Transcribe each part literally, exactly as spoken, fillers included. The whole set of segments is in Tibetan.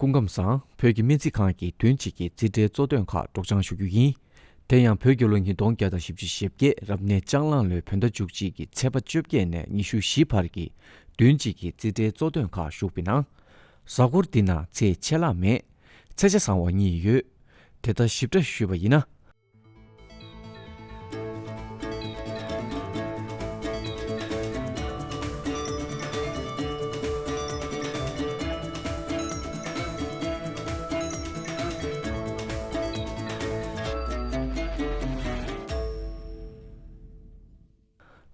སྐུ་ཁམས་བཟང་། བོད་ཀྱི་སྨན་རྩིས་ཁང་གི་བདུན་གཅིག་གི་རྩིས་ཁྲའི་གཙོ་དོན་ཁག་སྒྲོག་སྦྱང་ཞུ་རྒྱུ་ཡིན། དེ་ཡང་བོད་རྒྱལ་ལོ་ཉིས་སྟོང་བརྒྱ་དང་བཞི་བཅུ་ཞེ་བརྒྱད་རབ་གནས་ལྕགས་གླང་ལོའི་བོད་ཟླ་བཅུ་གཅིག་གི་ཚེས་པ་བཅོ་བརྒྱད་ནས་ཉི་ཤུ་བཞི་བར་གྱི་བདུན་གཅིག་གི་རྩིས་ཁྲའི་གཙོ་དོན་ཁག་ཞུགས་པའི་ནང་། གཟའ་འཁོར་འདི་ན་ཚེས་ཆད་ལྷག་མེད། ཚེས་ཆ་བཟང་བ་གཉིས་ཡོད། དེ་ལྟར་ཞིབ་ཕྲ་ཞུས་པ་ཡིན་ན།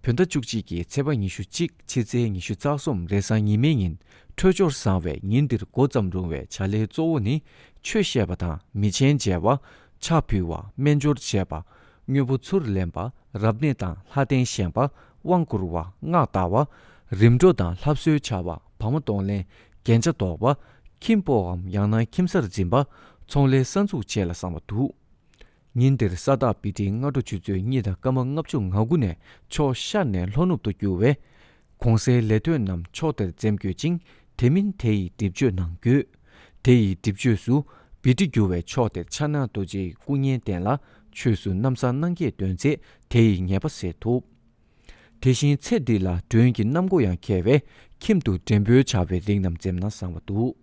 བོད་ཟླ་བཅུ་གཅིག་གི་ཚེས་པ་ཉི་ཤུ་གཅིག་ཕྱི་ཚེས་ཉི་ཤུ་རྩ་གསུམ་རེས་གཟའ་ཉི་མའི་ཉིན་འཕྲོད་སྦྱོར་བཟང་བས་ཉིན་འདིར་འགོ་བརྩམས་རུང་བའི་བྱ་ལས་གཙོ་བོ་ནི་ཆོས་བཤད་པ་དང་མི་ཆེན་མཇལ་བ། ཕྱག་ཕུལ་བ། སྨན་སྦྱོར་བྱེད་པ། དངོས་པོ་ཚུར་ལེན་པ། རབ་གནས་དང་ལྷ་རྟེན་བཞེངས་པ། དབང་བསྐུར་བ། སྔགས་བཟླ་བ། རིམ་གྲོ་དང་ལྷ་གསོལ་བྱ་བ། བ་མོ་གདོང་ལེན། རྒྱན་ཆ་འདོགས་པ། ཁྱིམ་སྤོའམ་ཡང་ན་ཁྱིམ་གསར་འཛིན་པ། ཚོང་ལས་གསར་འཛུགས་བཅས་ལ་བསམ་པ་འདུག་ཉིན་འདིར་ས་སྟག་བི་ཊི་སྔ་དྲོ་ཆུ་ཚོད་གཉིས་དང་སྐར་མ་ལྔ་བཅུ་ང་དགུ་ནས་ཕྱོགས་ཤར་ནས་ལྷོ་ནུབ་ཏུ་རྒྱུ་བས། གོང་གསལ་ལས་དོན་རྣམས་ཕྱོགས་དེར་འཛེམ་དགོས་ཅིང་། དེ་མིན་དེ་ཡི་སྒྲིབ་གཅོད་གནང་དགོས། དེ་ཡི་སྒྲིབ་གཅོད་སུ་བི་ཊི་རྒྱུ་བའི་ཕྱོགས་དེར་ཕྱག་ན་རྡོ་རྗེའི་སྐུ་བརྙན་བསྟན་ལ་ཆོས་སུ་གནམ་ས་སྣང་བརྒྱད་འདོན་ཚེ་དེ་ཡི་ཉེས་པ་སེལ་ཐུབ། དེ་བཞིན་ཚེ་འདི་ལ་མགྲོན་གྱི་གནམ་སྒོ་ཡང་ཁེལ་བས་ཁྱིམ་དུ་འགྲེམས་འབུལ་བྱ་བའི་རིགས་རྣམས་འཛེམ་ན་བཟང་བ་འདུག་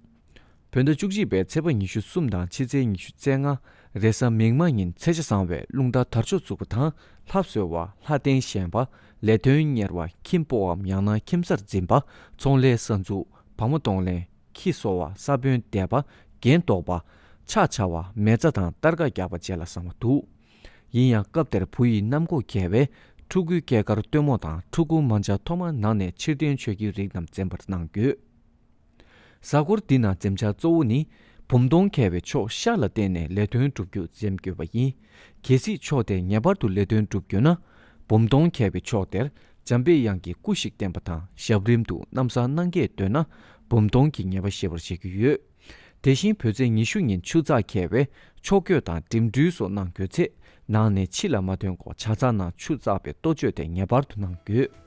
བོད་ཟླ་བཅུ་གཅིག་པའི་ཚེས་པ་ཉི་ཤུ་གསུམ་དང་ཕྱི་ཚེས་ཉི་ཤུ་རྩ་ལྔ་རེས་གཟའ་མིག་དམར་ཉིན་ཚེས་ཆ་བཟང་བས་རླུང་རྟ་དར་ལྕོག་འཛུགས་པ་དང་ལྷ་གསོལ་བ། ལྷ་རྟེན་བཞེངས་པ། ལས་དོན་གཉེར་བ། ཁྱིམ་སྤོའམ་ཡང་ན་ཁྱིམ་གསར་འཛིན་པ། ཚོང་ལས་གསར་འཛུགས། བ་མོ་གདོང་ལེན། ཁྱི་གསོ་བ། ས་བོན་འདེབས་པ། རྒྱན་འདོགས་པ། ཕྱག་བྱ་བ། མེ་བཙའ་དང་སྟར་ཀ་རྒྱག་པ་བཅས་ལ་བསམ་པ་འདུག་ཡིན་ཡང་སྐབས་དེར་བུ་ཡི་གནམ་སྒོ་ཁེལ་བས་ཕྲུ་གུའི་སྐྱེས་སྐར་སྟོན་མོ་དང་ཕྲུ་གུ་མ་མཇལ་ཐོག་མར་ནང་ནས་ཕྱིར་འཐེན་མཆོད་ཀྱི་རིགས་རྣམས་འཛེམ་པར་གནང་དགོས། གཟའ་འཁོར་འདི་ན་འཛེམ་བྱ་གཙོ་བོ་ནི། བུམ་སྟོང་ཁེལ་བའི་ཕྱོགས་ཤར་ལ་བརྟེན་ནས་ལས་དོན་སྒྲུབ་རྒྱུ་འཛེམ་དགོས་པ་ཡིན། གལ་སྲིད་ཕྱོགས་དེར་ངེས་པར་དུ་ལས་དོན་སྒྲུབ་དགོས་ན། བུམ་སྟོང་ཁེལ་བའི་ཕྱོགས་དེར་འཇམ་པའི་དབྱངས་ཀྱི་སྐུ་ཞིག་བསྟན་པ་དང་ཞབས་རིམ་དུ་གནམ་ས་སྣང་བརྒྱད་འདོན་ན་བུམ་སྟོང་གི་ཉེས་པ་ཞི་བར་བྱེད་ཀྱི་ཡོད། དེ་བཞིན་བོད་ཚེས་ཉི་ཤུ་ཉིན་ཆུ་ཚགས་ཁེལ་བས་ཕྱོགས་བསྐྱོད་དང་འགྲིམ་འགྲུལ་སོགས་གནང་དགོས་ཚེ་ནང་ནས་ཕྱི་ལ་མ་ཐོན་གོང་ཇ་ཚགས་ནང་ཆུ་བཙགས་པའི་ལྟོ་སྤྱོད་དེ་ངེས་པར་དུ་གནང་དགོས།